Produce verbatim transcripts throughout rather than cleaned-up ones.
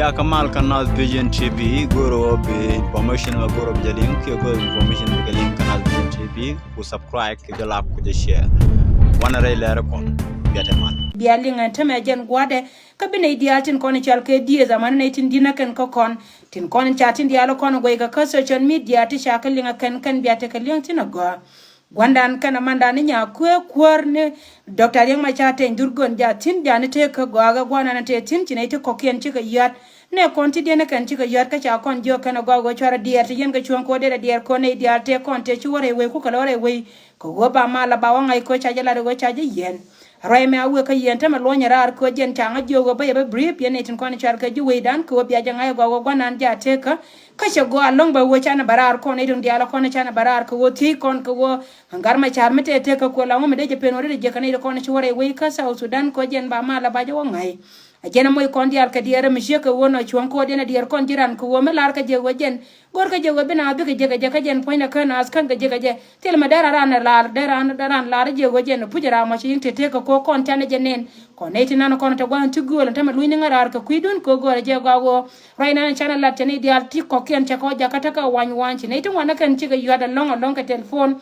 Ya kɛ mal kä Naath Vision T V, go̱o̱rä bi information mɛ go̱o̱rä bi jɛ liŋ, kiɛ go̱o̱rä bi information bi jɛ liŋ kä Naath Vision T V, ku subscribe, kiɛ jɛ like, ku jɛ share. Wanɛ rɛy lɛr kɔn, biatɛ mal. Bia liŋ ɛn tämɛ jɛn gua̱dɛ, kä bi nɛy diaal tin kɔn i̱ cɔal kɛ dieth amanɛ nɛy tin di̱t nɛ kɛn kä kɔn, tin kɔn in ca tin diaal kɔn guɛy kɛ kä social media ti ca kä liŋ ɛ kɛn, kɛn bia tekɛ liŋ tin agɔaa. Gua̱ndan kɛn amandan ni Nyakuɛ kuäär ni Doctor Riek Machar Teny Dhurgon ja thi̱n, ja ni tëë kä gɔaa kɛ gua̱ndan tëë thi̱n, ci nɛy ti kɔ̱kiɛn cikɛ yɔ̱a̱t. Nɛ kɔn ti diɛn kɛn cikɛ yɔ̱a̱t kä ca kɔn jiök kɛn agɔaa ɣöö cuarɛ diɛɛr ti yɛn kɛ cuɔ̱ŋ kɛ ɣöö derɛ diɛɛr kɔn nɛy diaal tëë kɔn tëë ci wä rɛy wei ku kɛ lɔ rɛy wei. Kɛ ɣöö ba mal a ba wä ŋa̱c kɛ ɣöö ca jɛ lat ɣöö ca jɛ yiɛn. Ruac mɛ a wëë kä yɛn tämɛ luɔ̱nyɛ raar kɛ ɣöö jɛn ca ŋä jiök ɣöö bä yɛ bä brief yɛn nɛy tin kɔn cuarɛ kɛ ji̱ wecdan kɛ ɣöö bia jɛ ŋa̱c agɔaa ɣöö gua̱ndan ja tëë kä. Kä cɛ gɔaa ɛlɔ̱ŋ bɛ wee canɛ bɛ raar kɔn i̱ tuŋ diaal kɔn i̱ canɛ bɛ raar kɛ ɣöö thiec kɔn kɛ ɣöö Gat Machar mi tëë tëë kä kuël aŋu mi dee jɛ pen wä ri jɛ kɛ nɛy ti kɔn i̱ ci wä rɛy wei kä South Sudan kɛ ɣöö jɛn ba mal a ba jɛ wä ŋa̱c. A jɛn ɛ moc kɔn diaal kɛ diɛɛr mi ciek kɛ ɣöö nɔ cuɔ̱ŋ kɛ ɣöö diɛn a diɛɛr kɔn ji̱ ran kɛ ɣöö mi lar kɛ jɛ ɣöö jɛn. Go̱r kɛ jɛ ɣöö bi naath bikɛ jɛ kɛ jɛ kä jɛn puɔ̱nydɛ kä naath kän kɛ jɛ kɛ jɛ. Thil mɛ dee ran ran ɛ lar dee ran dee ran lar jɛ ɣöö jɛn puc ram mɔ ci yi̱ŋ tëë tëë kɛ ko̱ kɔn canɛ jɛ nɛn. Kɔn nɛy ti nan kɔn te gua̱n ti gööl ɛn tämɛ luny ni ŋäraar kɛ kui̱dun kɛ ɣöö gɔ̱rɛ jɛ gɔaa ɣöö. Ruac nan canɛ lat cɛ nɛy diaal ti kɔ̱kiɛn cɛ kɔ jakä tekɛ wany wany ci nɛy ti ŋuan kɛn cikɛ yuat ɛlɔ̱ŋ ɛlɔ̱ŋ kɛ telephone.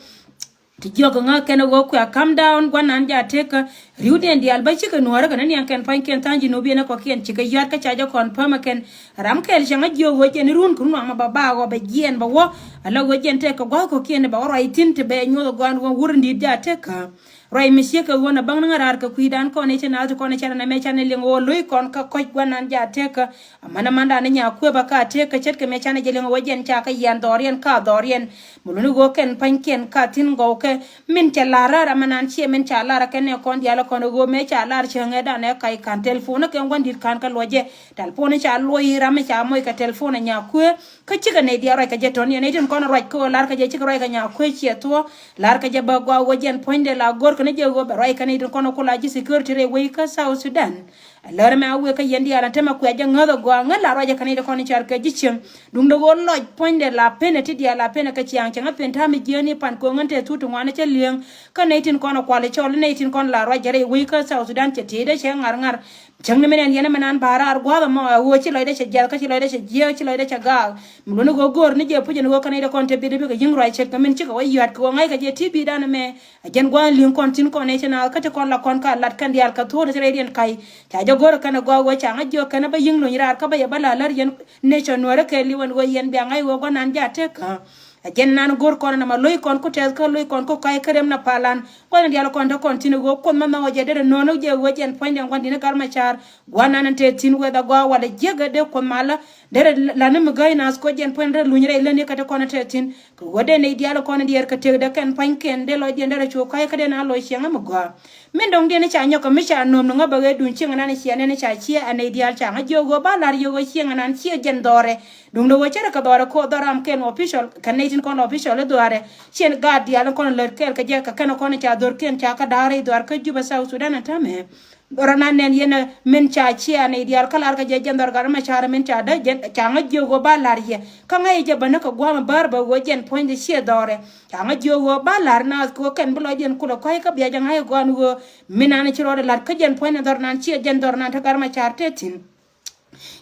Ti jiɔk ŋä kɛn ɣöö kuɛ calm down gua̱n nan ja tek kä riwdiɛn diaal bä cikɛ nuɔ̱ɔ̱rä kɛn niɛŋ kɛn pa̱nykiɛn tha̱a̱ŋ ji̱ nubiɛn ɛ kɔ̱kiɛn cikɛ yuat kä ca jɛ confirm ɛ kɛn. Ram kɛl cɛ ŋä jiök ɣöö jɛn run kɛ run waŋ ma ba ba ɣɔɔ bɛ jiɛɛn bɛ wä. Ala ɣöö jɛn tek kɛ gua̱a̱th kɔ̱kiɛn bɛ wä ruac thi̱n ti bɛ nyuɔth ɛ gɔaan ɣöö wur in di̱i̱t ja tek kä. Ruac mi ciek kɛ ɣöö na bäŋ ni ŋäraar kɛ kui̱dan kɔn i̱ ci naath ti kɔn i̱ cɛn ɛn ɛmɛ canɛ liŋ ɣöö lo̱c kɔn kä kɔc gua̱n nan ja tek kä. Amanɛ mandan ni Nyakuɛ bä ka tëëk kä ce̱tkɛ mëë canɛ jɛ liŋ wä jɛn ca kä yian dhɔriɛn ka dhɔriɛn. Mi luni ɣöö kɛn pa̱nykiɛn ka thi̱n gɔw kɛ min cɛ la̱r raar amänan ciɛ min ca la̱r kɛn ɛ kɔn diaal ɛ kɔn ɛ ɣöö mëë ca la̱r cäŋɛ danɛ kac ka̱n telpon kɛ ŋuan di̱t ka̱n kä luɔcɛ. Telpon ca luɔc ram mi ca moc kɛ telpon ɛ Nyakuɛ. Kä cikɛ nɛy diaal ruac kɛ jɛ tɔ̱n yɛn nɛy tin kɔn ruac kä ɣöö la̱r kɛ jɛ cikɛ ruac kɛ Nyakuɛ ciɛ thuɔ̱k. La̱r kɛ jɛ bä gɔaa ɣöö jɛn puɔ̱nydɛ la go̱r kɛn jɛ ɣöö bɛ ruac kɛ nɛy tin kɔn ku la ji̱ security rɛy wec kä South Sudan. Lär mɛ a wëë kä yɛn diaal ɛn tämɛ kuɛ jɛ ŋäth agɔaa ŋäth la ruacɛ kɛn i̱ ti kɔn i̱ car kɛ ji̱ cieŋ. Duundɛ ɣöö lɔc puɔ̱nydɛ la penɛ ti diaal la penɛ kɛ ciaŋ cɛ ŋä pen ta̱a̱ mi jiääni pan ko̱ŋ ɛn te thut ti ŋuan cä li̱eŋ. Kä nɛy tin kɔn ɛ kual i̱ cɔl i̱ nɛy tin kɔn la ruacɛ rɛy wec kä South Sudan cɛ tëëdɛ cɛ ŋa̱r ŋa̱r. Cäŋ ni min ɛn yɛn ɛmɛ nan ba̱a̱ raar gua̱a̱th ɛmɔ ɛ ɣöö ci lɔcdɛ cɛ jiath kä ci lɔcdɛ cɛ jiääk ci lɔcdɛ cɛ gaak. Mi luɔ̱ni ɣöö go̱o̱r ni jɛ puc ɛn ɣöö kɛn i̱ ti kɔn te bi̱t i̱ bikɛ yi̱ŋ ruac ce̱tkɛ min cikɛ wä yɔ̱a̱t kɛ ɣöö ŋa̱ckɛ jɛ ti bi̱i̱dan ɛmɛ. Ɛ jɛn gua̱a̱th li̱ŋ kɔn thi̱n kɔn ëë ci naath kä ti kɔn la kɔn ka lat kɛn diaal kɛ thuɔ̱ɔ̱t ti rɛydiɛn ka̱c. Ca jɛ go̱r kɛn ɛ gɔaa ɣöö ca ŋäc jiök kɛn ɛ bä yi̱ŋ luny raar kä bä yɛ bä la lär yɛn nation nuäärä kɛɛliw ɛn ɣöö yɛn bia ŋa̱c ɣöö gua̱nan jaat tëk kä. Ɛ jɛn nan go̱r kɔn ɛn ɛmɛ lo̱c kɔn ku tɛth kä lo̱c kɔn ku ka̱c kä rem na palan. Gua̱nan diaal kɔn te kɔn thi̱n ɛ ɣöö kuoth ma nhɔk ɛ jɛ derɛ nööŋ ɛ jɛ ɣöö jɛn puɔ̱nydɛ gua̱n di̱t ni Gat Machar. Gua̱nan ɛn te thi̱n weth ɛ gɔaa walɛ jiäk ɛ dee kuoth malä. Derɛ la ni mi gäi naath kuoth jɛn puɔ̱nydɛ derɛ luny rɛy lätni kä te kɔn ɛ te thi̱n. Kɛ ɣöö dee nɛy diaal kɔn diɛɛr kɛ tëkdɛ kɛn pa̱nykiɛn dee lɔ jiɛn derɛ cu ka̱c kä dee na lɔ cieŋ ɛmɛ gɔaa. Min dɔ̱ŋdiɛn ca nyɔk kɛ mi ca nööm ni ŋä bɛ ɣee duun cieŋ ɛnan ciɛ nɛn ca ciɛ ɛ nɛy diaal ca ŋä jiök ɣöö ba la̱r yio̱k ɣöö cieŋ ɛnan ciɛ jɛn dhɔrɛ. Duundɛ ɣöö cärɛ kɛ dhɔrɛ ko̱ dhɔr ram kɛn official kɛ nɛy tin kɔn official i̱ dhɔrɛ. Cieŋ gaat diaal in kɔn lät kɛɛl kɛ jɛ kɛ kɛn kɔn ca dhorkiɛn ca kä da̱a̱r i̱ dhɔr kä Juba South Sudan ɛn täämɛ. Dhɔr ɛnan nɛn yɛn min ca ciɛ ɛ nɛy diaal kä la̱r kɛ jɛ jɛn dhɔr gat ɛmɛ ca rɛ min ca däc jɛn ca ŋä jiök ɣöö ba la̱r yɛ. Kä ŋäc jɛ bä ni kɛ gua̱a̱m bäär bä ɣöö jɛn puɔ̱nydɛ ciɛ dhɔrɛ. Ca ŋä jiök ɣöö ba la̱r naath kɛ ɣöö kɛn bi lɔcdiɛn kulɛ kɔ̱a̱c kä bia jɛ ŋa̱c ɛ gɔaan ɣöö min nan ci rɔɔdɛ la̱r kä jɛn puɔ̱nydɛ dhɔr nan ciɛ jɛn dhɔr nan te gat ɛmɛ ca te thi̱n.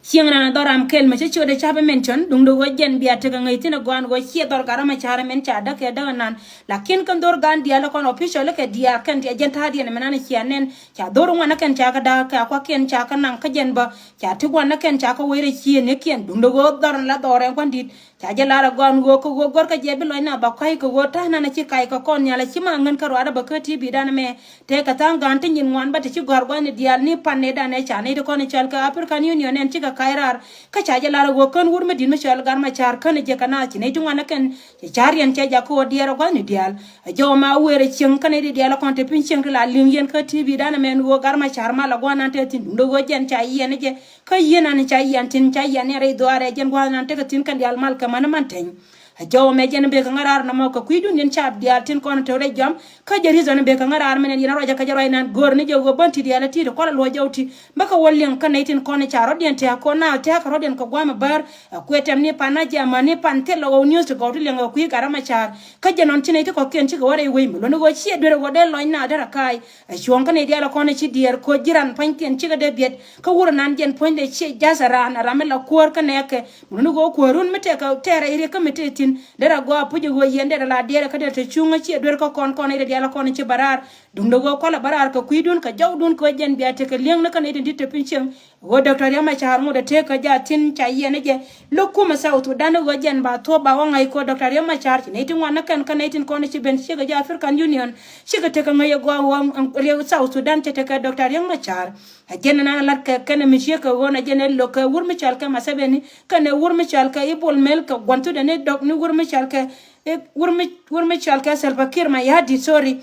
Cieŋ nan dhɔr ram kɛl mɛ cä ciötdɛ ca bi mention duundɛ ɣöö jɛn bia tekɛ ŋäc thi̱n ɛ gɔaan ɣöö ciɛ dhɔr gat ɛmɛ ca rɛ min ca däk kɛ däk ɛnan. Lakin kɛn dhor gan diaal ɛ kɔn official kɛ diaal kɛn ti ɛ jɛn ta̱a̱diɛn ɛmɛ nan cia nɛn. Ca dhor ŋuan ɛ kɛn ca kɛ da̱a̱k kɛ a kuakiɛn ca kɛ naŋ kä jɛn bä. Ca ti gua̱n ɛ kɛn ca kɛ wec rɛ cieŋ ni kiɛn duundɛ ɣöö dhɔr ɛn la dhɔr ɛn gua̱n di̱t. Ca jɛ lar ɛ gɔaan ɣöö kɛ ɣöö gɔ̱rkɛ jɛ bi lɔc na bä ka̱c kɛ ɣöö ta̱a̱ nan ɛ ci ka̱c kɛ kɔn nhial ɛ ci ma ŋän kä ruaadä bä kä ti bi̱i̱dan ɛmɛ. Tëëkɛ tha̱a̱ŋ ga̱a̱n ti nyin ŋuan bä ti ci gɔ̱a̱r gua̱thni diaal ni pan nɛy dan ɛ ca nɛy ti kɔn ɛ cɔal kɛ African Union ɛn cikɛ ka̱c raar. Kä ca jɛ lar ɛ ɣöö kän wur mi di̱t mi cɔal Gat Machar kän ɛ jɛ kɛ naath ci nɛy ti ŋuan ɛ kɛn. Cɛ ca̱r yɛn cɛ jak kä ɣöö diɛɛr ɛ gua̱thni diaal. Ɛ jɔw ma wëër ɛ cieŋ kä nɛy ti diaal ɛ kɔn te piny cieŋ ti la li̱ŋ yɛn kä ti bi̱i̱dan ɛmɛ ɛn ɣöö Gat Machar mal ɛ gua̱a̱r nan te thi̱n duundɛ ɣöö jɛn ca yiɛn ɛ jɛ. Kä yien an ca yian tin ca yian ni rɛy dhuaarɛ jɛn gua̱a̱th nan tekɛ thi̱n kɛn diaal mal kɛ män man teny. Ɛ jɔw ɛmɛ jɛn bek kɛ ŋa̱raar nɔmɔ kɛ kui̱dun yɛn caap diaal tin kɔn te rɛy jɔam. Kä jɛ reason bek kɛ ŋa̱raar mɛn yɛn ruacɛ kɛ jɛ ruac nan go̱o̱r ni jɛ ɣöö bän ti diaal ti ti kɔn a luɔc jɔw ti. Bä kɛ wä liŋ kä nɛy tin kɔn ca rɔ̱diɛn tɛ̈k kɔn na tɛ̈k kɛ rɔ̱diɛn kɛ gua̱a̱m ɛ bär. Ɛ kuɛ tɛm ni pan na jɛ amäni pan thil ɛ ɣöö news ti gɔw ti liŋ ɛ kui̱ gat ram ɛ caar. Kä jɛ nɔn ci nɛy ti kɔ̱kiɛn cikɛ wä rɛy wec mi luɔ̱n ɣöö ciɛ duer ɛ ɣöö dee lɔny na derɛ ka̱a̱c. Ɛ cuɔ̱ɔ̱ŋ kä nɛy diaal ɛ kɔn ɛ ci diɛɛr ko̱ ji̱ ran pua̱nykiɛn cikɛ dee biɛt. Kä wur ɛ nan jɛn pua̱nydɛ ciɛ ja̱th ɛ raan ɛ ram mi la kuäär kä nɛɛkɛ. Mi luɔ̱n ɣöö kuäär run mi tɛkɛ tɛɛrɛ i̱ riɛk kä mi tëë thi̱n. Derɛ gɔaa puc ɛ ɣöö yɛn derɛ la diɛɛr ɛ kä derɛ te cuŋä ciɛ duer kä kɔn kɔn nɛy diaal ɛ kɔn ɛ ci bä raar. Duundɛ ɣöö kualɛ bä raar kɛ kui̱dun kɛ jɔwdun kɛ ɣöö jɛn bia tekɛ li̱eŋ ni kä nɛy tin di̱t te piny cieŋ. Ɣöö Doctor Riek Machar ŋot ɛ tëëk kä jaa thi̱n ca yiɛn ɛ jɛ. Lo̱k kumɛ South Sudan ɣöö jɛn ba thuɔ̱ɔ̱p ba wä ŋa̱c kɛ ɣöö Doctor Riek Machar ci nɛy ti ŋuan ni kɛn kä nɛy tin kɔn ci ben ciek ɛ jaa African Union. Cikɛ tekɛ ŋäc ɛ gɔaa ɣöö Riek South Sudan cɛ tekɛ Doctor Riek Machar. Ɛ jɛn ɛnan ɛ la̱t kɛ kɛn ɛ mi ciek kɛ ɣöö ɛ jɛn ɛ lo̱k kɛ wur mi cɔal kɛ Museveni kɛn ɛ wur mi cɔal kɛ Ibol Mel kɛ gua̱n thut ɛ ni dɔk ni wur mi cɔal kɛ wur mi wur mi cɔal kɛ Salva Kiir Mayardit, sorry.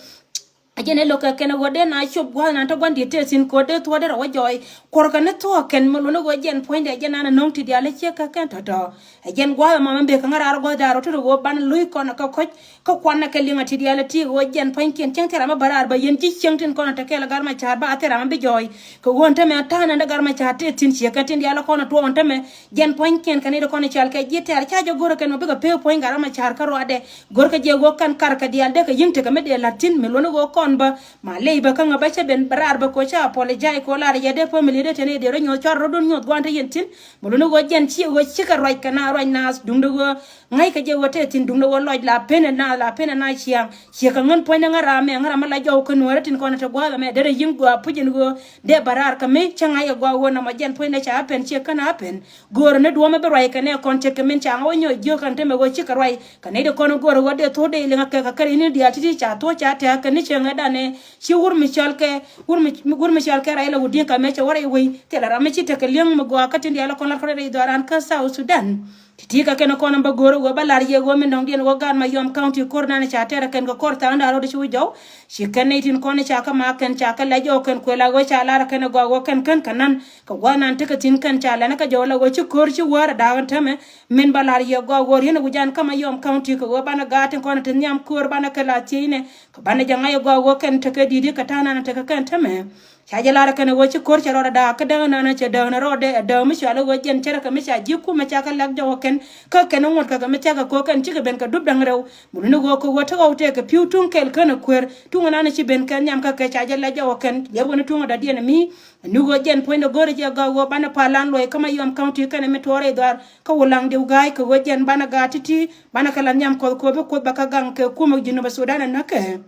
A jɛn ɛ lo̱kɛ kɛn ɛ ɣöö dee na cop gua̱a̱th nan te gua̱n diet tëë thi̱n ko̱ dee thuɔ̱ɔ̱dɛ rɔ wä jɔɔy. Kuɔrkɛ ni thuɔ̱ɔ̱k kɛn mi luɔ̱n ɛ ɣöö jɛn puɔ̱nydɛ jɛn an ɛ no̱o̱ŋ ti diaal ɛ ciek kä kɛn tɔ̱tɔ̱. A jɛn gua̱a̱th ɛmɔ mi bek kä ŋa̱raar gua̱a̱th da̱a̱r rɔ te rɔ ɣöö ban luc kɔn kä kɔc. Kä kuan ɛ kɛ liŋ a ti diaal ɛ ti ɣöö jɛn puɔ̱nykiɛn cäŋ thil ram mi bä raar bä yɛn ji̱ cieŋ tin kɔn ɛ te kɛɛl ɛ gat ma ca̱a̱r ba a thil ram mi bi jɔɔy. Kɛ ɣöö ɛn tämɛ ta̱a̱n ɛn dee gat ma ca̱a̱r tëë thi̱n ciek kɛn tin diaal ɛ kɔn ɛ tuɔɔk ɛn tämɛ. Jɛn puɔ̱nykiɛn kɛn i̱ ti kɔn ɛ cɔal kɛ ji̱ tɛɛr ca jɛ go̱rɛ kɛn ɣöö bikɛ pee puɔ̱ny gat ma ca̱a̱r kä ruaadɛ. Go̱rkɛ jɛ ɣöö kɛn karkɛ diaal dee kɛ yi̱ŋ tekɛ mi dee la̱t thi̱n mi luɔ̱n ɣöö kɔn bä. Ma ley bä kä ŋä bä cä ben bä raar bä koc ca apologize kɛ ɣöö lar yɛ dee family dee tɛn i̱ dee rɔ nyuɔ̱th cuarɛ rɔ̱dun nyuɔ̱th gua̱a̱n te yɛn thi̱n. Mi luɔ̱n ɣöö jɛn ci ɣöö cikɛ ruac kɛ na ruac naath duundɛ ɣöö ŋa̱ckɛ jɛ ɣöö tɛth thi̱n duundɛ ɣöö lɔc la pen ɛ naath la pen ɛ naath ciaŋ. Ciɛ kɛ ŋän puɔ̱nydɛ ŋäraam ɛ ŋäraam mi la jɔw kä nuäärä tin kɔn ɛ te gua̱a̱th ɛmɛ derɛ yi̱ŋ gɔaa puc ɛn ɣöö dee bä raar kɛ mi cä ŋa̱c ɛ gɔaa ɣöö nɔmɔ jɛn puɔ̱nydɛ ca pen ciɛ kän a pen. Go̱o̱rä ni duɔ̱ɔ̱mɛ bi ruac kɛnɛ kɔn ce̱tkɛ min ca ŋa wä nyɔc jiök kɛn te mɛ ɣöö cikɛ ruac. Kɛ nɛy ti kɔn go̱o̱rä ɣöö dee thuɔ̱k dee liŋ a kɛ kɛ kɛ ri ni diaal ti̱ti̱ ca thuɔ̱k ca tɛ̈k kɛ ni cieŋ ɛ danɛ ci wur mi cɔal kɛ wur mi wur mi cɔal kɛ Raila Odinga mɛ cɛ wä rɛy wei. Thilɛ ram mi ci tekɛ li̱eŋ mi gɔaa kä tin diaal kɔn lat kɔn rɛy dhɔaaran kä South Sudan. Ti̱ti̱ kɛ kɛn kɔn bä go̱o̱rä ɣöö bä lar yɛ ɣöö mi nɔŋdiɛn ɣöö gaat Mayom County ko̱r nan ca tɛrɛ kɛn kɛ kɔr tha̱a̱ŋ da̱a̱r rot ci wi̱c jɔw. Ci kɛn nɛy tin kɔn ca kä ma kɛn ca kɛ lɛc jɔw kɛn kuël a ɣöö ca lar kɛn gɔaa ɣöö kɛn kɛn kɛ nan. Kɛ gua̱a̱th nan tekɛ thi̱n kɛn ca lɛn kä jɔw la ɣöö ci ko̱r ci wäär a da̱a̱k ɛn tämɛ. Min ba lar yɛ gɔaa ɣöö ri̱n ɛ wi̱c an kä Mayom County kɛ ɣöö banɛ gaat tin kɔn te nhiam ko̱r banɛ kɛ la thiecnɛ. Kɛ banɛ jɛ ŋa̱c ɛ gɔaa ɣöö kɛn tekɛ di̱t i̱ kɛ ta̱a̱ nan tekɛ kɛn tämɛ. Ca jɛ lar kɛn ɛ ɣöö ci ko̱r cɛ rɔɔdɛ da̱a̱k kä däŋ nan cɛ däŋ ni rɔɔdɛ ɛ däŋ mi cɔal ɛ ɣöö jɛn cärɛ kɛ mi ca ji̱ kumɛ ca kɛ lak jɔwä kɛn. Kä kɛn ɛ ŋuɔ̱t kɛ kɛ mi thia̱k kɛ ko̱ kɛn cikɛ ben kɛ dup da̱ŋ rɛw. Mi luni ɣöö kɛ ɣöö tekɛ wä tëë kɛ pi̱w tuŋ kɛl kän ɛ kueer tuŋ nan ci ben kɛ nhiam kä kɛ ca jɛ lak jɔwä kɛn liɛp kɛn tuŋ ɛ dɔ̱diɛn ɛ mi. Ni ɣöö jɛn puɔ̱nydɛ go̱rɛ jɛ gɔaa ɣöö banɛ pa̱a̱l lan luɔ̱c kä Mayom County kɛnɛ mi tuɔɔr rɛy dhɔaar kä Wulaŋ Diw Ga̱a̱c kɛ ɣöö jɛn banɛ gaat ti̱ti̱ banɛ kɛ la nhiam kɔth ko̱o̱p i̱ kuoth bɛ kä gaŋ kɛ kumɛ Jinub Sudan ɛ näkɛ.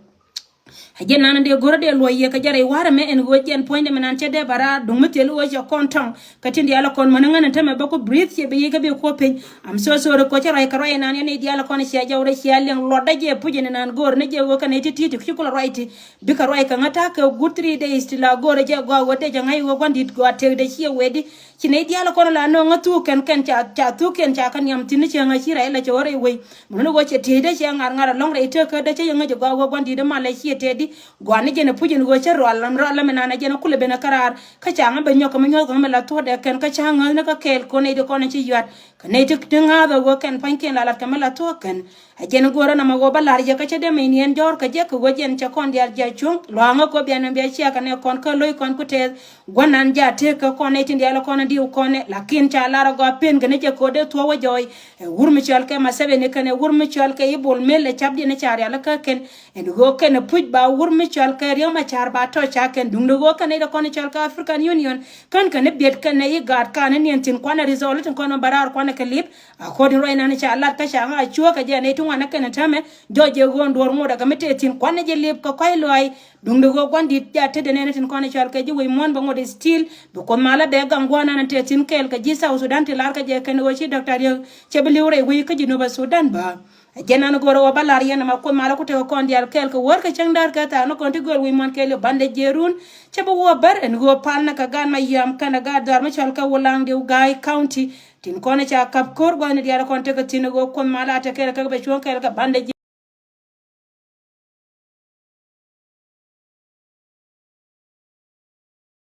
A jɛn nan dee go̱rä dee luɔ̱c yɛ kɛ jɛ rɛy wa̱rä mɛ ɛn ɣöö jɛn puɔ̱nydɛ mɛ nan cɛ dee bɛ raar duŋ mi thil ɣöö cɛ kɔn tɔ̱ŋ. Kɛ tin diaal kɔn mäni ŋän ɛn tämɛ bä ku breathe ciɛ bi yi̱ kä bi kuɔ̱p piny. I'm so sorry kɔ cä ruac kɛ ruac nan yɛn i̱ diaal kɔn ciɛ jɛ wurɛ ciɛ liɛŋ luɔtdä jɛ puc ɛn nan go̱o̱r ni jɛ ɣöö kɛn i̱ ti ti̱i̱ ti ci kulɛ ruac ti. Bikɛ ruac kɛ ŋä ta̱a̱ kɛ good three days ti la go̱o̱r jɛ gɔaa ɣöö dee jɛ ŋa̱c ɣöö gua̱n di̱t gɔaa tëëk dee ciɛ wee di. Ci nɛy diaal kɔn la nööŋä thuuk kɛn kɛn ca ca thuuk kɛn ca kɛ niam thi̱n ni cɛ ŋäc ci rɛy la cɛ wä rɛy wei. Mun ni ɣöö cɛ tieyde cɛ ŋa̱r ŋa̱r alɔ̱ŋ rɛy tekä dee cä yɛ ŋäc gɔaa ɣöö gua̱n di̱t mal lɛ ciɛ tëë di. Gua̱n ni jɛn ɛ puc ɛn ɣöö cä rual ram rual lɛ mi naan ɛ jɛn ɛ kulɛ ben ɛ käraar. Kä ca ŋä ben nyɔk kɛ mi nyuɔ̱th kɛ ŋä mi la thuɔ̱ɔ̱dɛ kɛn kä ca ŋäth ni kä kɛɛl kɔn nɛy di kɔn ɛ ci yuat. Kɛ nɛy ti ti ŋa̱th ɛ ɣöö kɛn pa̱nykiɛn la lat kɛ mi la thuɔ̱ɔ̱k kɛn. Ɛ jɛn go̱o̱rä nɔmɔ ɣöö bä la̱r yɛ kä cä dee mɛy niɛn jɔ̱ɔ̱r kɛ jɛ kɛ ɣöö jɛn cɛ kɔn diaal jɛ cuŋ lua̱a̱ŋä kɛ ɣöö bia nɔm bia ciakä nɛ kɔn kä lo̱c kɔn ku tɛth. Gua̱nan jɛ a tëëk kä kɔn nɛ tin diaal kɔn diw kɔn nɛ lakin ca lar a gɔaa pen kɛ ni jɛ kɛ ɣöö dee thuɔ̱k wä jɔɔy. Ɛ wur mi cɔal kɛ Museveni kɛnɛ wur mi cɔal kɛ i̱ Bol Mel ɛ cap diɛn ɛ ca rial kä kɛn. Ɛn ɣöö kɛn ɛ puc ba wur mi cɔal kɛ Riek Machar ba tɔ̱ ca kɛn duŋdɛ ɣöö kɛn nɛ dee kɔn cɔal kɛ African Union. Kän kɛn i̱ biɛt kɛn ɛ i̱ gaat kan ɛ niɛn thi̱n kuanɛ result tin kɔn ɛ bä raar kuanɛ kɛ lip. According ruac nan ca lat kä ca ŋa cuäk kɛ jɛ nɛy ti ŋuan ɛ kɛn ɛ täämɛ. Jɔc jɛ ɣöö duɔ̱ɔ̱r ŋot ɛ kɛ mi tëë thi̱n kuanɛ jɛ lip kɛ kɔc luaac. Duŋdɛ ɣöö gua̱n di̱t jaa tetdɛ nɛn tin kɔn i̱ cɔal kɛ ji̱ wec muɔ̱ɔ̱n bɛ ŋot i̱ still. Bi kuoth malä bɛ gaŋ gua̱a̱r nan tëë thi̱n kɛɛl kɛ ji̱ South Sudan ti lar kɛ jɛ kɛn ɣöö ci Doctor Riek cɛ bi li̱w rɛy wec kä Jinub Sudan bä. Ɛ jɛn nan go̱o̱rä ɣöö bä la̱r yɛn ɛmɛ kuoth malä ku tekɛ kɔn diaal kɛɛl kɛ wäär kɛ cäŋ da̱r kɛ thaak ni kɔn ti gööl wi̱i̱ muɔ̱ɔ̱n kɛɛl i̱ bandɛ jiɛɛr run. Cɛ bi wä bär ɛn ɣöö pal ni kɛ gaat Mayom kɛnɛ gaat dhɔaar mi cɔal kɛ Wulaŋ Diw Ga̱a̱c County. Tin kɔn i̱ ca ka̱p ko̱r gua̱thni diaal kɔn tekɛ thi̱n ɣöö kuoth malä a te kɛɛl kɛ bɛ cuɔ̱ɔ̱ŋ kɛɛl kɛ bandɛ jiɛɛr.